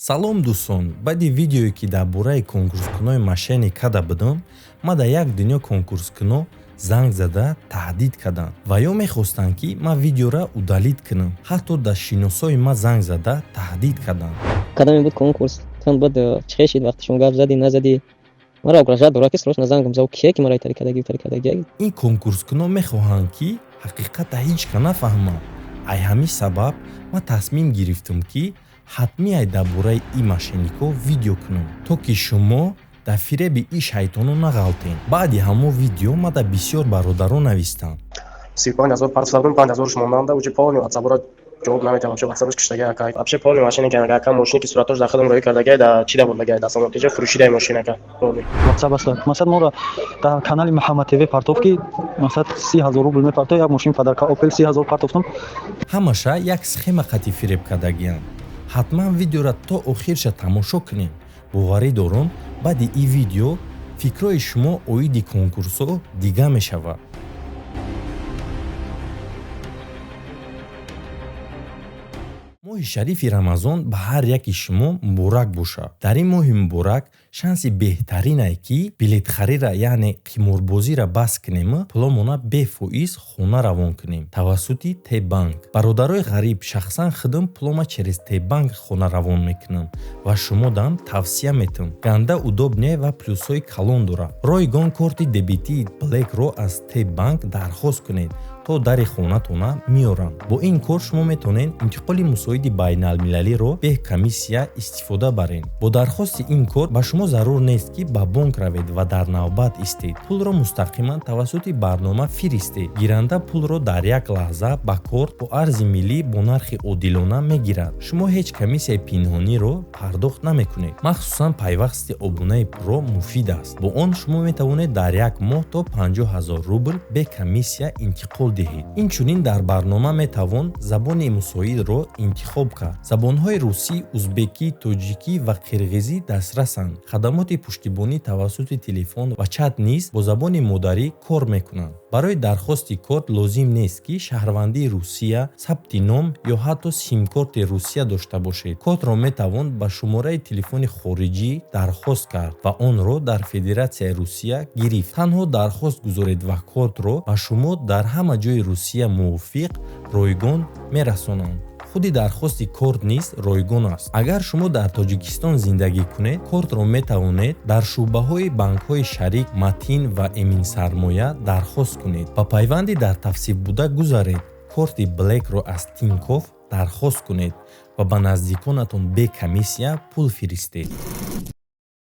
Салом, дӯстон! Баъди видеое, ки дар бораи конкурскунои мошенник карда будам, ман дар як дунё конкурскуно занг зада таҳдид карданд ва ё мехостанд, ки ман видеора удалить кунам. Ҳатто дар шиносои ман занг зада таҳдид карданд. Кадоме буд конкурс? Тан баъд чӣ шид, вақти шумо гап задӣ, назадӣ? Мара угрожать дора, ки срочно зангам зав, кие ки мара итари кардагӣ, итари кардагӣ. Ин конкурскуно мехоҳанд, ки ҳақиқата ҳеҷ ка нафаҳмад. Ай ҳамин сабаб ман тасмим гирифтам, ки ҳатмӣ ай дар бораи ин мошенникҳо видео кунам, то ки шумо дар фиреби ин шайтоно нағалтен. Баъди ҳамон видео ман дар бисёр бародарон навистам. 35 000 партофтам, 5 000 монанда, уже полный ватсапро ҷавоб наметавонам, чо ватсапаш киштага ака. Вообще полный мошенник ака, мошине ки суратош дар худам роӣ кардагай, да чида бурдагай, да самотиҷа фурӯшидай мошин ака, полный. Ватсап аст, масалан, моро дар канали Муҳаммад ТВ партоф, ки масалан 30 000 рубл мепартов, як мошин подарка Опел 30 000 партофтам. Ҳамаша як схема қати фиреб кардагианд. Ҳатман видеора то охирша тамошо кунем. Боварӣ дорам, баъди ин видео фикрҳои шумо оиди конкурсҳо дига мешавад. Моҳи шарифи Рамазон ба ҳар яки шумо муборак бошад. Дар ин моҳи муборак шанси беҳтаринае, ки билетхарира, яъне қиморбозиро бас кунему пуломона бефоиз хона равон кунем тавассути Тбанк. Бародарои ғариб, шахсан худам пулома через Тбанк хона равон мекунам ва шумодам тавсия метам. Ганда удобный ва плюсҳои калон дорад. Ройгон корти дебетии Блекро аз Тбанк дархост кунед, то дари хонатона меоранд. Бо ин кор шумо метавонед интиқоли мусоиди байналмилалиро бе комиссия истифода баред. Бо дархости ин кор ба шумо зарур нест, ки ба бонк равед ва дар навбат истед. Пулро мустақиман тавассути барнома фиристед. Гиранда пулро дар як лаҳза ба корт бо арзи миллӣ бо нархи одилона мегирад. Шумо ҳеҷ комиссияи пинҳониро пардохт намекунед. Махсусан пайвасти обунаи Про муфид аст. Бо он шумо метавонед дар як моҳ то 50 000 рубл бе комиссия интиқол диҳед. Инчунин дар барнома метавон забони мусоидро интихоб кард. Забонҳои русӣ, узбекӣ, тоҷикӣ ва қирғизӣ дастрасанд. Хадамоти пуштибонӣ тавассути телефон ва чат низ бо забони модарӣ кор мекунанд. Барои дархости корт лозим нест, ки шаҳрвандии Русия, сабти ном ё ҳатто симкорти Русия дошта бошед. Кортро метавон ба шумораи телефони хориҷӣ дархост кард ва онро дар Федератсияи Русия гирифт. Танҳо дархост гузоред ва кортро ба шумо дар ҳама ҷои Русия мувофиқ ройгон мерасонанд. Худи дархости корт низ ройгон аст. Агар шумо дар Тоҷикистон зиндагӣ кунед, кортро метавонед дар шӯъбаҳои банкҳои шарик Матин ва Эминсармоя дархост кунед. Ба пайванди дар тавсифбуда гузаред, корти Блекро аз Тинькофф дархост кунед ва ба наздиконатон бе комиссия пул фиристед.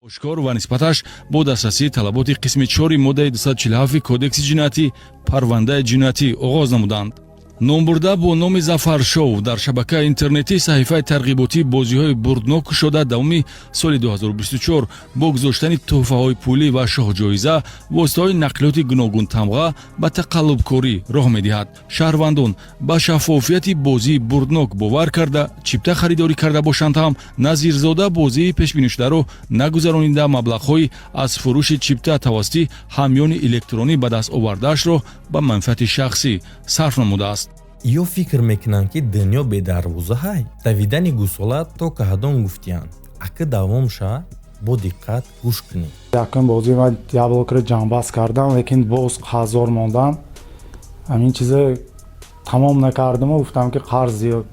Ошкор ва нисбаташ бо дастрасии талаботи қисми 4 моддаи 247 Кодекси ҷиноятӣ парвандаи ҷиноятӣ оғоз намуданд. Номбурда бо номи Зафаршоу дар шабакаи интернетӣ саҳифаи тарғиботии бозиҳои бурднок кушода, давоми соли 2024 бо гузоштани тӯҳфаҳои пулӣ ва шоҳҷоиза, воситаҳои нақлиёти гуногунтамға ба тақаллубкорӣ роҳ медиҳад. Шаҳрвандон ба шаффофияти бозии бурднок бовар карда, чипта харидорӣ карда бошанд ҳам, Назирзода бозии пешбинишударо нагузаронида, маблағҳои аз фурӯши чипта тавассути ҳамёни электронӣ ба даст овардаашро ба манфиати шахсӣ сарф намудааст. Ё фикр мекунанд, ки дунё бедарвоза ҳай. Давидани гӯсола то каҳдон гуфтиянд. Ака, давомша бо диққат гӯш кунед. Якум бозӣ ман яблокро ҷамъбаст кардам, лекин боз қарздор мондам. Ҳамин чиза тамом накардаму гуфтам, ки қарз зиёд.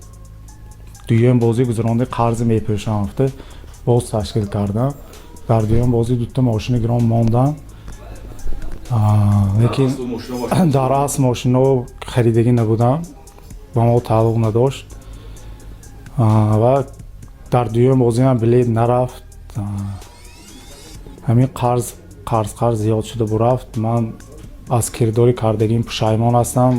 Дуюм бозӣ гузаронда, қарзи мепӯшам гуфта, боз ташкил кардам. Дар дуюм бозӣ дута мошини гирон мондам, лекин дар асл мошино харидагӣ набудам, ба мо тааллуқ надошт. Ва дар дуюм бозиам билет нарафт. Ҳамин қарз, қарз, қарз зиёд шуда бурафт. Ман аз кирдори кардагим пушаймон ҳастам.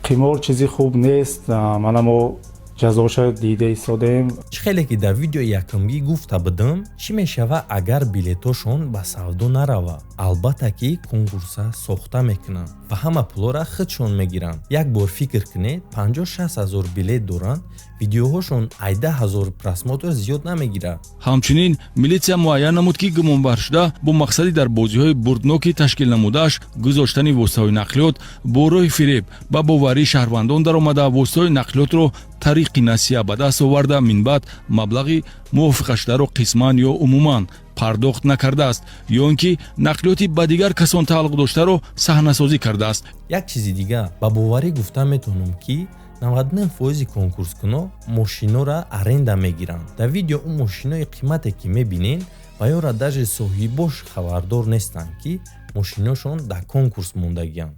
Қимор чизи хуб нест, мана мо ҷазоша дида истодаем. Чӣ хеле ки дар видеои якумгӣ гуфта будам, чӣ мешава, агар билетошон ба савдо нарава? Албатта ки конкурса сохта мекунанд ва ҳама пулора худшон мегиранд. Як бор фикр кунед, 50-60 ҳазор билет доранд, видеоҳошон 10 000 просмотр зиёд намегирад. Ҳамчунин милитсия муайян намуд, ки гумонбаршуда бо мақсади дар бозиҳои бурдноки ташкил намудааш гузоштани воситаҳои нақлиёт бо роҳи фиреб ба боварии шаҳрвандон даромада, воситаҳои нақлиётро тариқи насия ба даст оварда, минбаъд маблағи мувофиқашударо қисман ё умуман пардохт накардааст ё ин ки нақлиёти ба дигар касон тааллуқ доштаро саҳнасозӣ кардааст. Як чизи дигар, ба боварӣ гуфта метавонам, ки 99 фоизи конкурскуно мошинора аренда мегиранд. Дар видео ӯ мошинои қимате ки мебинед, ва ёра даже соҳибош хабардор нестанд, ки мошиношон дар конкурс мондагианд.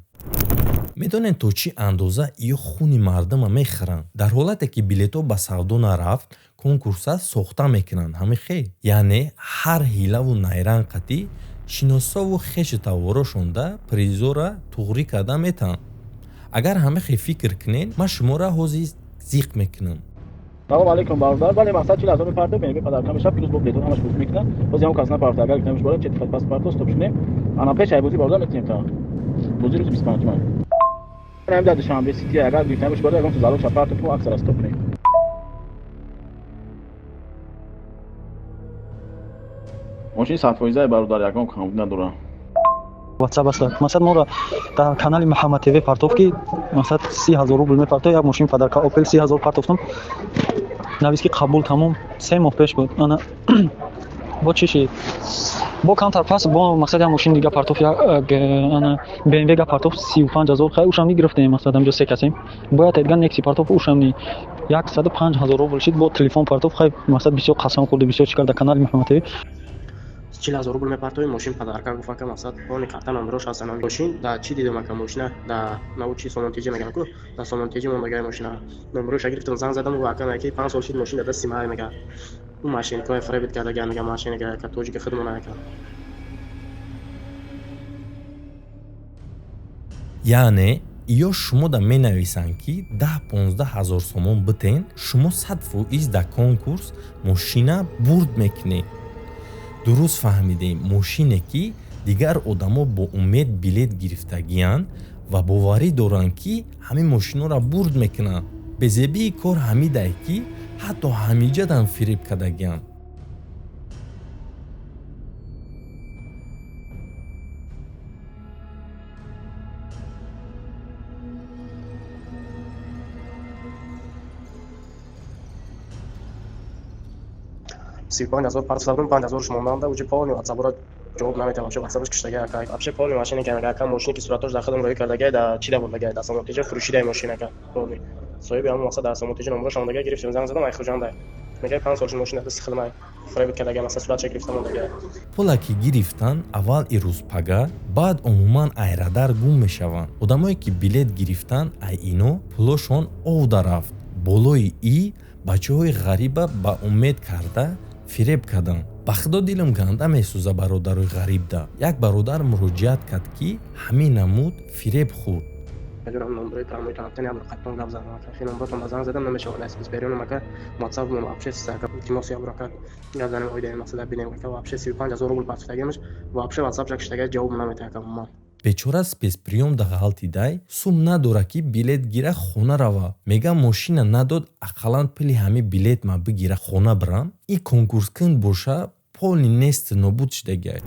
Медонед, то чӣ андоза ё хуни мардума мехӯранд? Дар ҳолате ки билетҳо ба савдо нарафт, конкурса сохта мекунанд. Ҳамин хел, яъне ҳар ҳилаву найранг қатӣ шиносову хешу таворошонда призора туғрӣ карда метаҳанд. Агар ҳама хел фикр кунед, ман шуморо ҳозир зиқ мекунам. Салом алейкум, бародар. Бале, мақсад 40 000 мепарто, БМВ подарка мешавад, плюс бо билетон ҳамаш бозӣ мекунад. Бози ҳам кас напарта, агар гирифтамиш бора, чети пас парто, стоп шунем. Ана пеш ай бозӣ, бародар, метунем та. Бозӣ рӯзи 25 май. Ҳам дар Душанбе Сити, агар гирифтамиш бора, ягон залог шапарто, ку аксара стоп кунем. Мошини 100 фоиза, бародар, ягон камбуд надорам. WhatsApp аст. Мақсад моро дар канали Муҳаммад ТВ партоф, ки мақсад 30 000 рубл мепартоф, як мошин подарка Опел 30 000 партофтам. Навис ки қабул, тамом, 3 моҳ пеш буд. Ана бо чӣ шид? Бо камтар пас бо мақсад як мошини дига партоф, ана БМВ га партоф 35 000, хай ушам гирифтем, мақсад ҳамҷо се касем. Бояд дигар Некси партоф, ушам ни 105 000 рубл шид. Бо телефон партоф, хай мақсад бисёр қасам хӯрди, бисёр чӣ кард дар канали Муҳаммад ТВ. 40 000 рубл мепартои, мошин подарка гуфт, ака. Мақсад полный карта номерош ҳастан. Мошин да чӣ дидам, ака, мошина да научи Сомонтеҷи меган ку, да Сомонтеҷи мондагай мошина. Номероша гирифтам, занг задам, гуфт, ака, мега, ки 5 сол шид мошин да дасти май, мега, ӯ мошенникҳои фиребит кардаган, мега, мошенника, ака, тоҷики худмона, ака. Яъне ё шумода менависанд, ки 10-15 ҳазор сомон битен, шумо 100 фоиз дар конкурс мошина бурд мекунед. Дуруст фаҳмидем, мошине ки дигар одамо бо умед билет гирифтагиянд ва боварӣ доранд, ки ҳамин мошинҳоро бурд мекунанд. Безебии кор ҳамидае, ки ҳатто ҳамиҷадан фиреб кардагиянд. 35 000 партофтам, 5 000 монанда, уҷи полный ватсапро ҷавоб наметавам, вообще ватсапаш киштага, ака. Вообще полный мошина ка, мега, ака, мошине ки суратош дар худам рӯй кардагай, да чӣ да бурдагай, да Самонтеҷа фурӯшидай мошин, ака. Полный соҳиби ҳамон, мақсад, дар Самонтеҷа номерош омадага, гирифтем, занг задам, ай Хуҷандай, мега, 5 сол шуд мошин дар дасти худам, ай фиребит кардага, мақсад суратша гирифта мондага. Пула ки гирифтанд, аввал ирӯз пага, баъд умуман айрадар гум мешаванд. Одамое ки билет гирифтанд, ай ино пулошон овда рафт. Болои и бачаҳои ғариба ба умед карда фиреб карданд. Ба худо, дилам ганда месӯза бародарои ғарибда. Як бародар муроҷиат кард, ки ҳамин намуд фиреб хӯрд. Ҷонам, номброи прамои тарафтан як қаттон гап задам, ака. Номбротон ба занг задам, намешавад. Спецприём, ака, WhatsApp вообще ака, илтимос, як ака, гап занем оидаи мақсада бинем, ака. Вообще 35 000 рубл партофтагимаш, вообще WhatsApp киштага, ҷавоб наметаҳад, ака, умуман. Бечора спецприём да ғалтидай, сум надора, ки билет гира хона рава. Мега, мошина надод, ақаллан пули ҳами билет ма бигира хона бирам. И конкурскун боша, полный нест нобуд шудагиай.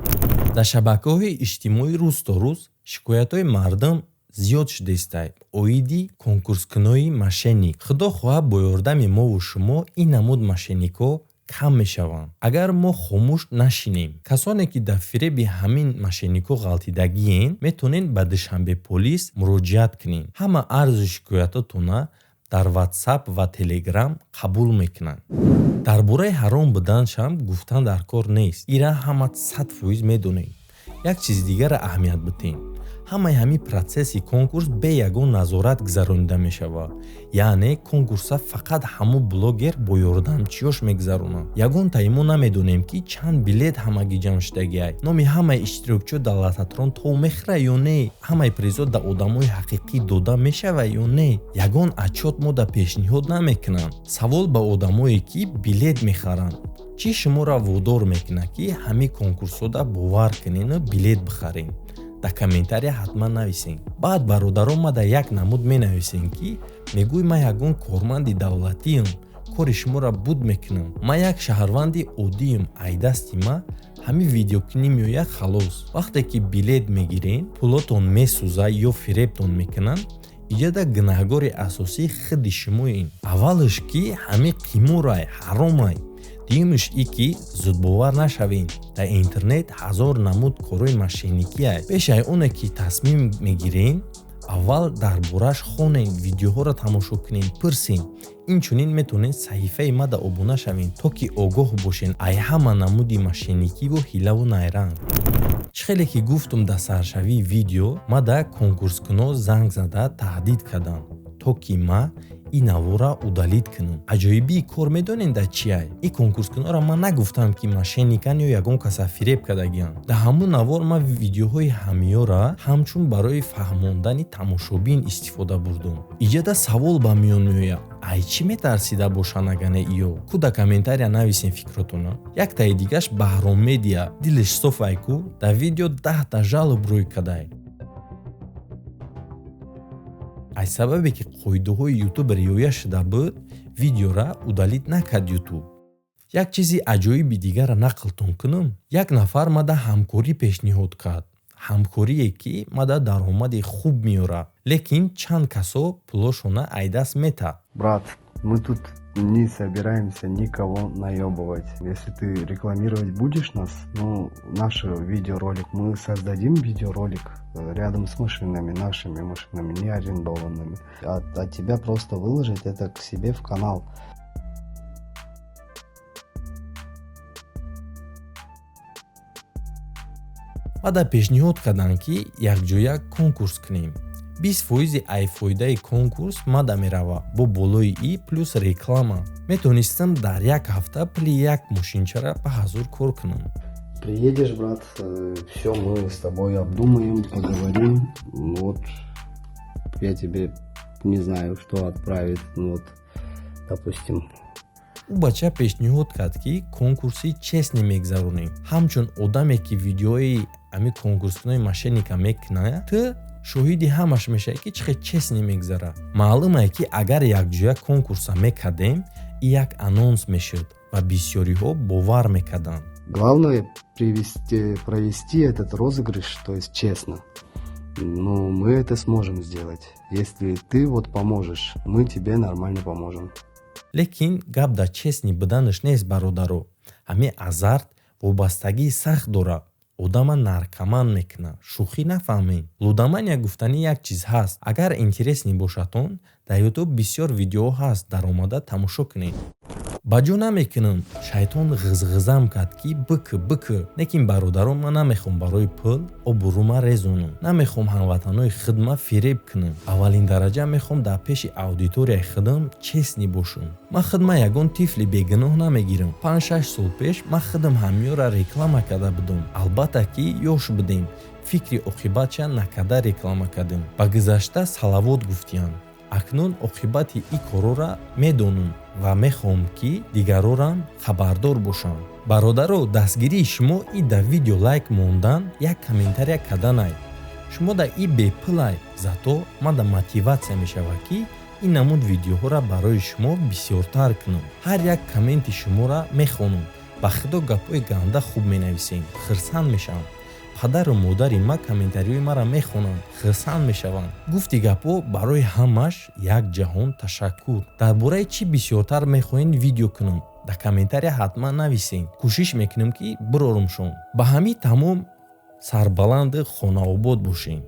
Дар шабакаҳои иҷтимоӣ рӯз то рӯз шикоятҳои мардум зиёд шудестай оиди конкурскунои мошенник. Худо хоҳад, бо ёрдами мову шумо ин намуд мошенникҳо кам мешаванд, агар мо хомӯш нашинем. Касоне ки дар фиреби ҳамин мошенникҳо ғалтидагиен, метавонед ба Душанбе полис муроҷиат кунед. Ҳама арзу шикоятотона дар Ватсап ва Телеграм қабул мекунанд. Дар бораи ҳаром буданшам гуфтан дар кор нест, ира ҳама 100 фоиз медонед. Як чизи дигарро аҳамият битем: ҳамаи ҳамин процесси конкурс бе ягон назорат гузаронида мешавад. Яъне конкурса фақат ҳамун блогер бо ёрдамчиёш мегузаронад. Ягон таи мо намедонем, ки чанд билет ҳамагӣ ҷамъ шудагиай, номи ҳамаи иштирокчиё дар лототрон тов мехӯра ё не, ҳамаи призо да одамои ҳақиқӣ дода мешава ё не. Ягон отчёт мо да пешниҳод намекунанд. Савол ба одамое, ки билет мехаранд: Чӣ шуморо водор мекунад, ки ҳамин конкурсҳода бовар кунену билет бихарен? Дар комментария ҳатман нависен. Баъд бародарон, ма дар як намуд менависем, ки мегӯй ман ягон корманди давлатиам, кори шуморо буд мекунам. Ман як шаҳрванди оддиам, ай дасти ма ҳамин видеокунӣ меояд, халос. Вақте ки билет мегирен, пулотон месӯзад ё фиребтон мекунанд, иҷода гунаҳгори асосӣ худи шумоен. Аввалаш, ки ҳамин қиморай, ҳаромай. Дуюмаш и ки зудбовар нашавем, дар интернет ҳазор намуд корҳои мошенникиай. Пешаи оне ки тасмим мегирен, аввал дар бораш хонен, видеоҳоро тамошо кунен, пурсен. Инчунин метавонед саҳифаи мада обуна шавед, то ки огоҳ бошен ай ҳама намуди мошенникиву ҳилаву найранг. Чӣ хеле ки гуфтум дар саршавии видео, мада конкурскуно занг зада таҳдид карданд, то ки ма ин навора удалить кунам. Аҷоибии кор медонед дар чиай? Ин конкурскунора ман нагуфтам, ки мошенникан ё ягон каса фиреб кардагианд. Дар ҳамун навор ман видеоҳои ҳамиёра ҳамчун барои фаҳмондани тамошобин истифода бурдум. Иҷода савол ба миён меояд: ай чӣ метарсида бошанд агане иё? Ку дар комментария нависен фикротона. Яктаи дигаш Баҳром Медиа, дилиш соф ай ку, дар видео 10та жалоб рӯй кадай. Аз сабабе ки қоидаҳои Ютуб риоя шуда буд, видеора удалить накард Ютуб. Як чизи аҷоиби дигарро нақлтон кунам. Як нафар мада ҳамкорӣ пешниҳод кард, ҳамкорие ки мада даромади хуб меорад, лекин чанд касо пулошона айдаст метаҳад. Брат, мы тут не собираемся никого наебывать. Если ты рекламировать будешь нас, ну, наш видеоролик, мы создадим видеоролик рядом с машинами, нашими машинами, не арендованными. А тебя просто выложить это к себе в канал. Мада пешниҳод карданд, ки якҷоя конкурс кунем. 20 фоизи ай фоидаи конкурс мада мерава, бо болои и плюс реклама. Метавонистам дар як ҳафта пули як мошинчара ба ҳазур кор кунам. Приедешь, брат, все мы с тобой обдумаем, поговорим. Вот я тебе не знаю, что отправить, ну вот, допустим. Ӯ бача пешниҳод кард, ки конкурси честный мегзаронем. Ҳамчун одаме ки видеои ҳамин конкурскунои мошенника мекунад, ту шоҳиди ҳамаш мешавӣ, ки чӣ хел честный мегзарад. Маълумае, ки агар якҷоя конкурса мекардем, и як анонс мешуд ва бисёриҳо бовар мекарданд. Главное привести, провести этот розыгрыш, то есть честно. Ну, мы это сможем сделать. Если ты вот поможешь, мы тебе нормально поможем. Лекин гап дар честный буданаш нест, бародаро. Ҳамин азарт вобастагии сахт дорад, одама наркоман мекунад. Шӯхӣ нафаҳмед. Лудомания гуфтанӣ як чиз ҳаст. Агар интересный бошадон, дар Ютуб бисёр видеоҳо ҳаст, даромада тамошо кунед. Ба ҷо намекунам, шайтон ғизғизам кард, ки бикӯ, бикӯ. Лекин бародарон, ман намехоҳам барои пул обрӯма резонам, намехоҳам ҳамватанҳои худма фиреб кунам. Аввалин дараҷа мехоҳам дар пеши аудиторияи худам честный бошам. Ман худма ягон тифли бегуноҳ намегирам. 5-6 сол пеш ман худам ҳамёра реклама карда будам. Албатта ки ёш будем, фикри оқибатша накарда реклама кардем. Ба гузашта салавот гуфтиянд. Акнун оқибати ин корора медонам ва мехоҳам, ки дигарорам хабардор бошанд. Бародаро, дастгирии шумо и дар видео лайк мондан, як комментария карданай. Шумо дар и бепулай, зато мада мотиватсия мешавад, ки ин намуд видеоҳоро барои шумо бисёртар кунам. Ҳар як комменти шуморо мехонам. Ба худо, гапҳои ганда хуб менависем, хирсанд мешавам. Падару модари ма комментариҳои маро мехонанд, хирсанд мешаванд. Гуфти гапҳо, барои ҳамаш як ҷаҳон ташаккур. Дар бораи чӣ бисёртар мехоҳед видео кунам, дар комментария ҳатман нависед. Кӯшиш мекунем, ки бирорумшон. Ба ҳамин тамом, сарбаланду хонаобод бошед.